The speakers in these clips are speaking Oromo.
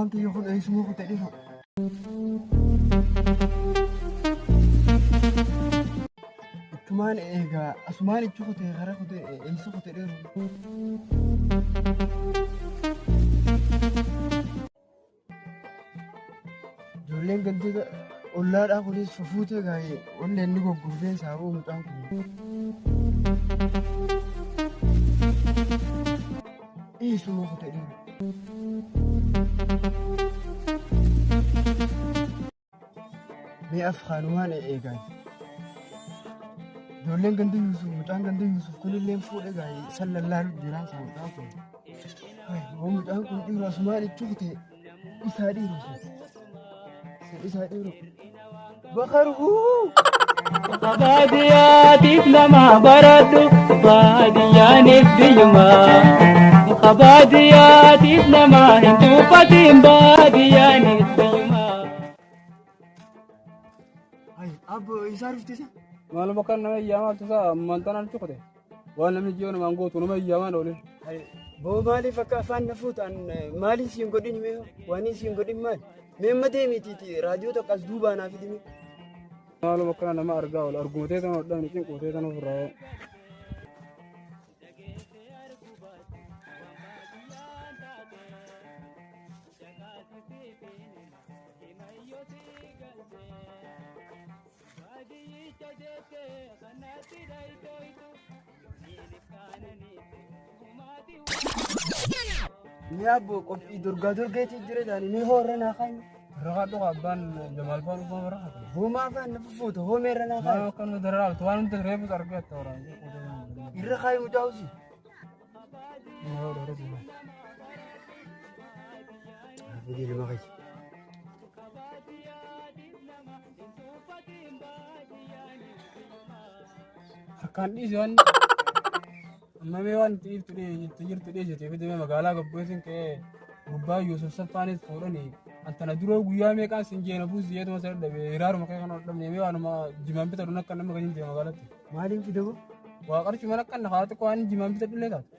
Gurbaan kiyya kun eessuma kute dhiiroo. Ittumaan eegaa asumaan ichi kute kara kute eessa kute dhiiroo. Ijoolleen gandoota ollaadhaa kunis fufuutee gaa'ee onneen ni goggogdee saabuu mucaan kun. Eessuma kute dhiiroo. Mee afaanumaan eegaa. Ijoolleen ganda Yuusuf mucaan ganda Yuusuf kunillee fuudhee gaa'ee san lallaalu jira isaa mucaan kun. Hoo mucaan kun dhiiroo asumaan itti kute isaa dhiiroo sun. Isaa dhiiroo. Bakar huu! Baadiyyaatiif nama baradhu baadiyyaanis biyyuma. Baadiyyaatiif nama hin tuffatin baadiyyaanis biyyuma. Abbo isaa dhufte isa? Maaluma kan nama iyyaamaa tusaa ammantaan cukute. Waan namni ji'oo namaan gootu nama iyyaamaan oole. Boo maaliif akka afaan na fuutan maaliif siin godhin mee waan siin godhin maali? Mee amma deemitiiti raadiyoo tokko as duubaa naa fidi mee. Maaluma akkana nama argaa oola arguma ta'e sana hodhamni cinquu ta'e sana ofirraa. Mee abbo qophii dorgaa dorgeetii jira jaani mee hoo irra naa kaayi. Rakaa dhuga abbaan Jamaal faan dhufaa bara hata. Hoo maa afaan na fufuuta hoo mee irra naa kaayi. Maal akka nu daraa waan hunda reefus argee atta waraan. Irra kaayi mucaa usi. Fidii lama kayyi. Harkaan dhiisi waan amma mee waan itti dhiiftu itti jirtu dhiisite fidee magaalaa gabbeessin ka'ee gubbaa Yuusuf Saffaanis fuudhanii antana duroo guyyaa meeqaan sin jeena buusi jeetuma sana dhabe hiraaruma kee kana hodhamne mee waanuma jimaan bitadhu akka nama gadi deema magaalatti. Maaliin fida boo? Waa qarshuma akka na haa xiqqoo waan jimaan bitadhu illee taatu.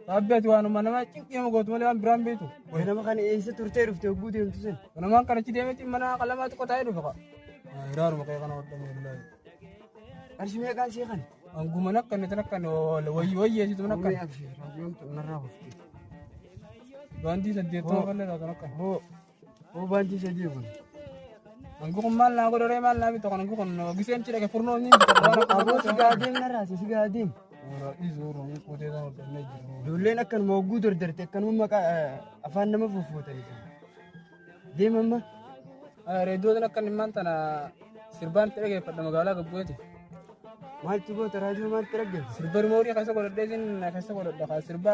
Dhaabbii ati waanuma nama cinqii nama gootu malee waan biraan beektu. Ganama kana eessa turtee dhufte hogguu deemtu san? Namaan kan achi deemetti mana qalamaa xiqqoo taa'ee dhufe kaa. Hiraaruma kee kana hodhamne wallaahi. Qarshii meeqaan sii kana? Anguma nakka inni takka wayyeessitu nakka. Mee abshir raadiyoon tun narraa hofti. Baandii 80 fallee taatu nakka. Hoo hoo baantii sadii kun. Angu kun maal naa godhoree maal naa bitu kan angu kun giseen cidha ke furnoo inni bitu waan akka Aboo si gaa deem narraa si gaa deem. Dhiisuu Ijoolleen akkanuma hogguu dordarte akkanuma maqaa afaan nama fuffuutanii. Deem amma. Reediyoon akka inni tana sirbaan itti dhageeffadha magaalaa gabbu'eeti. Maaltu goota raadiyoo maaltu dhaggeeffata? Sirba rimootii keessa godhadhee isin keessa godhadha kaa sirba.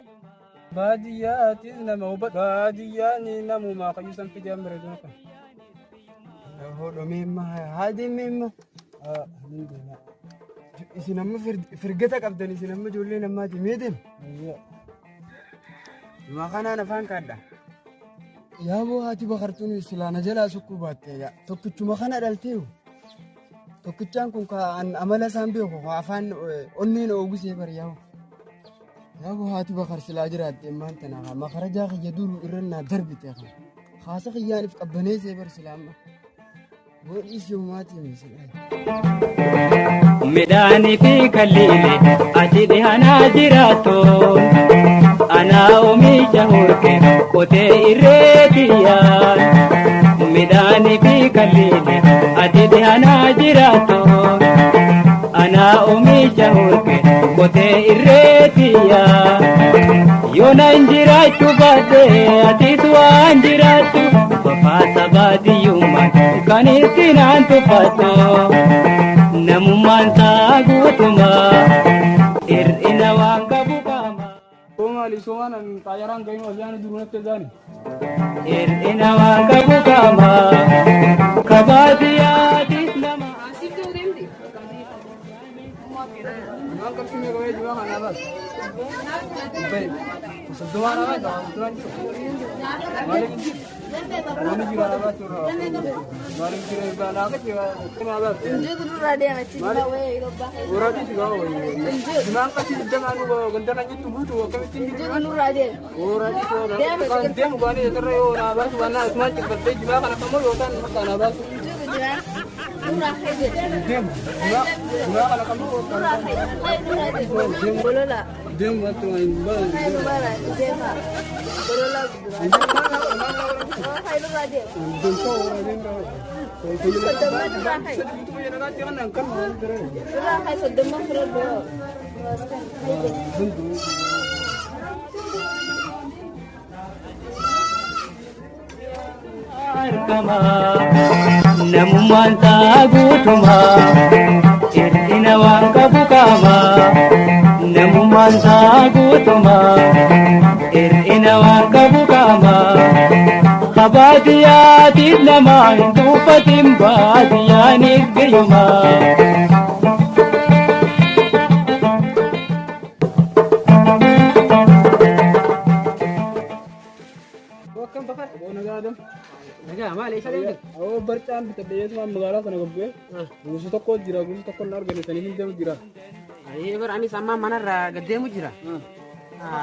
Baadiyyaatis nama hubadhu baadiyyaan namumaa kayyuu san fidee amma reediyoon akka. Hodhomee amma haa deemee amma. Ni deema. Isin amma firgata qabdan isin amma ijoollee namaati mee deem. Dhuma kanaan afaan kaadha. Yaaboo haati bakartuun silaa na jalaa sukkuu baatte tokkichuma kana dhalteeyu. Tokkichaan kun ka an amala isaan beeku ka afaan onneen oogusee bari yaaboo. Yaaboo haati bakar silaa jiraatte ammaan tana ka makarajaa kiyya duru irra naa darbite kan. Haasa kiyyaan if qabbaneessee bari silaa amma. Godhii si'umaatii misilaa. Midhaanii fi kalliile ati dhihanaa jiraattu. Anaa oomisha hurke qotee irree tiyyaan. Midhaanii fi kalliile ati dhihanaa jiraattu. Anaa oomisha hurke qotee irree tiyyaan. Yoona hin jiraachuu baadhe atis waan jiraattu. Fafaasa baadiyyummaan kan ittiin aan tuffattu. Namummaan isaa guutumaa hir'ina waan qabu qaama. Soomaali soomaan xayyaraan gahin ol yaani duruu natti ezaani. Hir'ina waan qabu qaama. Kabaadiyaatis nama. Maal qarshii meeqa wayii jimaa kana baas? Bayi. Soddomaa na baas, soddomaan jiru. Maaliif hin jiru? Namni jiru na baas irraa. Maaliif jira irraa naa qachi naa baas. Injiru nurraa deema achi jimaa wayii yeroo baay'ee. Warra dhiisi gaa wayii. Jimaan qarshii digdamaa nu ganda kan jettu guutu akkamittiin jiru? Injiru nurraa deema. Warra dhiisi kan deemu baanee irra yoo naa baasu waan naa asumaan cibbattee jimaa kana kammoo yoo ta'an bakka naa baasu. Injiru jiraa nurraa ka'e. Deemu. Jimaa kana kammoo yoo ta'an. Nurraa ka'e. Nurraa deema. Bolola. Deemu wanti waan hin baane. Ka'e nurraa deema. Bolola guduraa. Ka'e nurraa deema. Soddomman nurraa ka'e. Nurraa ka'e soddomman fudhadhu. Argama namummaan isaa guutumaa hir'ina waan qabu qaba namummaan isaa guutumaa hir'ina waan qabu qaba kabaadiyaatiif nama hin tuuffatin baadiyyaanis biyyumaa. Akkam bakar? Nagaa Adam. Nagaa maal eessa deemte? Awoo barcaan bitadhe yeesumaan magaalaa kana gabbee guutuu tokko jira guutuu tokko hin argane sanii hin deemu jira. Ayyee bar anis ammaa manarraa gad deemu jira.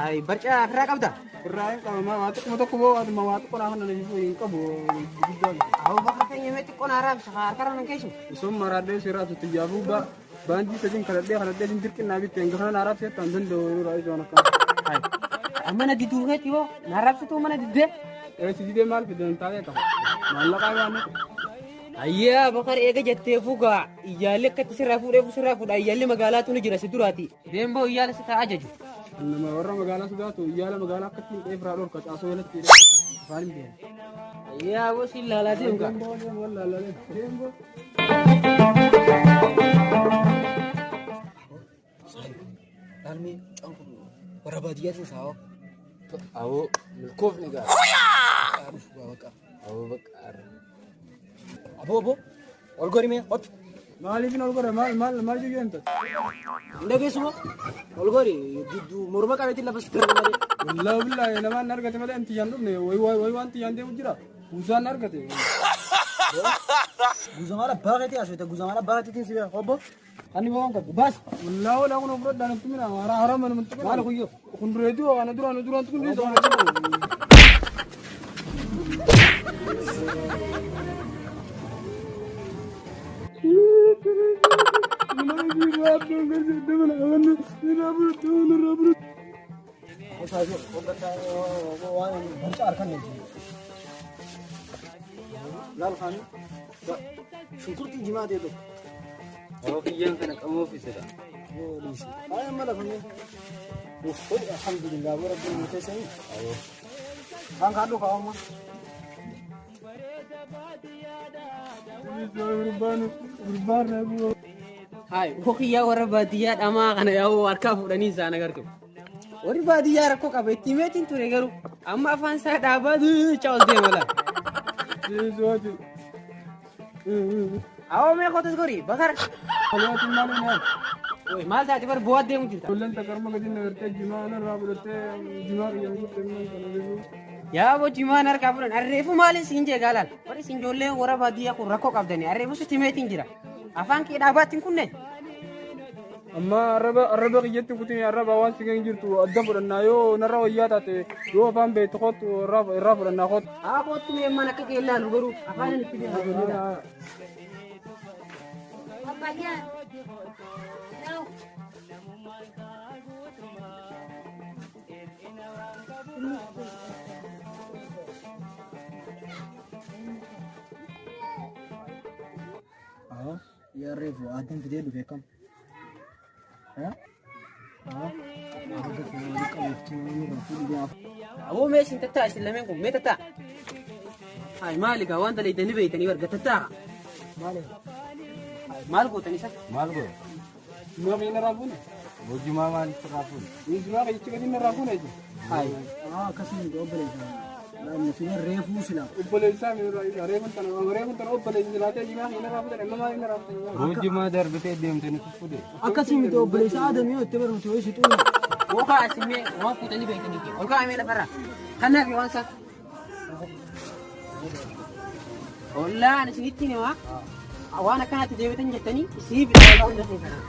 Ay barcaa ofirraa qabda? Irraa hin qaba waa xiqquma tokko boo waatuma waa xiqqoo naa kana hin qabu guddaa. Awoo bakka keenya mee xiqqoo naa raabsa harkarra nan keessu. Osoo maraadhee seeraa tutti yaafuu baandii sadiin kadhadhee kadhadhee sin dirqinnaa bitte hanga kana naa raabsee ta'an danda'u yeroo raayisoo waan akkana. Mana diduu keetti hoo naa raabsituu mana diddee? Eessi didee maal fidan taa'ee qaba. Maallaqaa baanne. Ayyaa bakar eega jettee fugaa iyyaalli akkatti sirraa fuudhee sirraa fuudha iyyaalli magaalaatu ni jira si duraati. Deemboo iyyaala si ta'a ajaju. Nama warra magaalaa sodaatu iyyaala magaalaa akkatti hin dheef raadhoor kacaasoo jalatti hidhee afaan hin beeku. Ayyaa boo si ilaalaa deemu gaa. Deemboo deemu wallaalaa deemboo. Laalmee mucaan kun warra baadiyyaa keessaa hoo? Awoo milkoofne gaa. Dhufu gaa bakka. Awoo bakka arra. Aboo aboo ol gori mee hottu. Maaliif hin ol godhe maal maal maal jiru hin taate? Hin dhageessu moo? Ol gori gidduu morma qabeetiin lafa sitti darba malee. Wallaahi billaahi namaan na argate malee anti yaan dhufne wayi wayi waan tiyyaan deemu jira. Buusaan na argate. Guuzamaadha abbaa keetii haasofte guuzamaadha abbaa keetiin si beeka obbo. Ani waan qabu. Baas. Wallaahi walaa kun ofirra natti mina hara hara mana mantu Maal kuyyoo? Kun reediyoo kana duraan duraan kun dhiisa kana jiru. Barcaa harkaan Laal kaanii shunkurtii jimaa ta'e tokko. Awoo kiyyaan kana qamoo ofiisidha. Ay amma lafame. Uffay alhamdulillah wa rabbiin nu keessanii. Kan kaadhu kaa'amma. Hai hokiyyaa warra baadiyyaa dhamaa kana yaa'u harkaa fuudhanii isaan agartu. Warri baadiyyaa rakkoo qaba itti himeetiin ture garuu amma afaan isaa dhaabaa duuchaa ol deema laa. Awoo mee kootas gori bakar. Oi maal taate bar bu'aa deemu jirta. Ijoolleen takka gadi na gartee jimaa narraa fudhattee jimaa qiyyan guuttee maal kana beeku. Yaa boo jimaan harkaa fuudhan arreefu maaliin siin jee gaalaan. Warri isin ijoolleen warra baadiyyaa kun rakkoo qabdanii arreefu sitti himeetiin jira. Afaan kee dhaabaatti hin kunne. Amma arraba arraba kiyyatti kutin arraba waan si kan jirtu adda fudhannaa yoo narra wayyaa taate yoo afaan beektu kottu irraa fudhannaa kottu. Haa kottu mee mana akka kee ilaalu garuu afaan itti beeku ijoolleedha. Papaya. No. Yaa reefu aadaan fidee dhufe kam? Aboo mee isin tattaa isin lameen kun mee tattaa. Hayi maali gaa waan dalaydanii beeytanii barga tattaa. Maali? Maal gootan isa? Maal godhe? Jimaa kiyya narraa fuune. Aboo jimaa maaliif irraa fuune? Jimaa kiyyichi gadi narraa fuune jechuudha. Hayi. Akkasii obboleessa. Reefuu silaa. Obboleessaa mi irraa isa reefun tana reefun tana obboleessi silaatee jimaa hin irraa fuudhan nama hin irraa fuudhan. Boojjimaa darbitee deemte nuti fuudhe. Akkasii miti obboleessa Aadamii yoo itti barumsa yoo si xuune. Wokaa asimee waan fuutanii beektanii ol kaa'amee lafarra. Kanaaf waan isaa. Ollaan isinitti himaa waan akkanatti deebitan jettanii isiniif ilaalaa hunda keessan.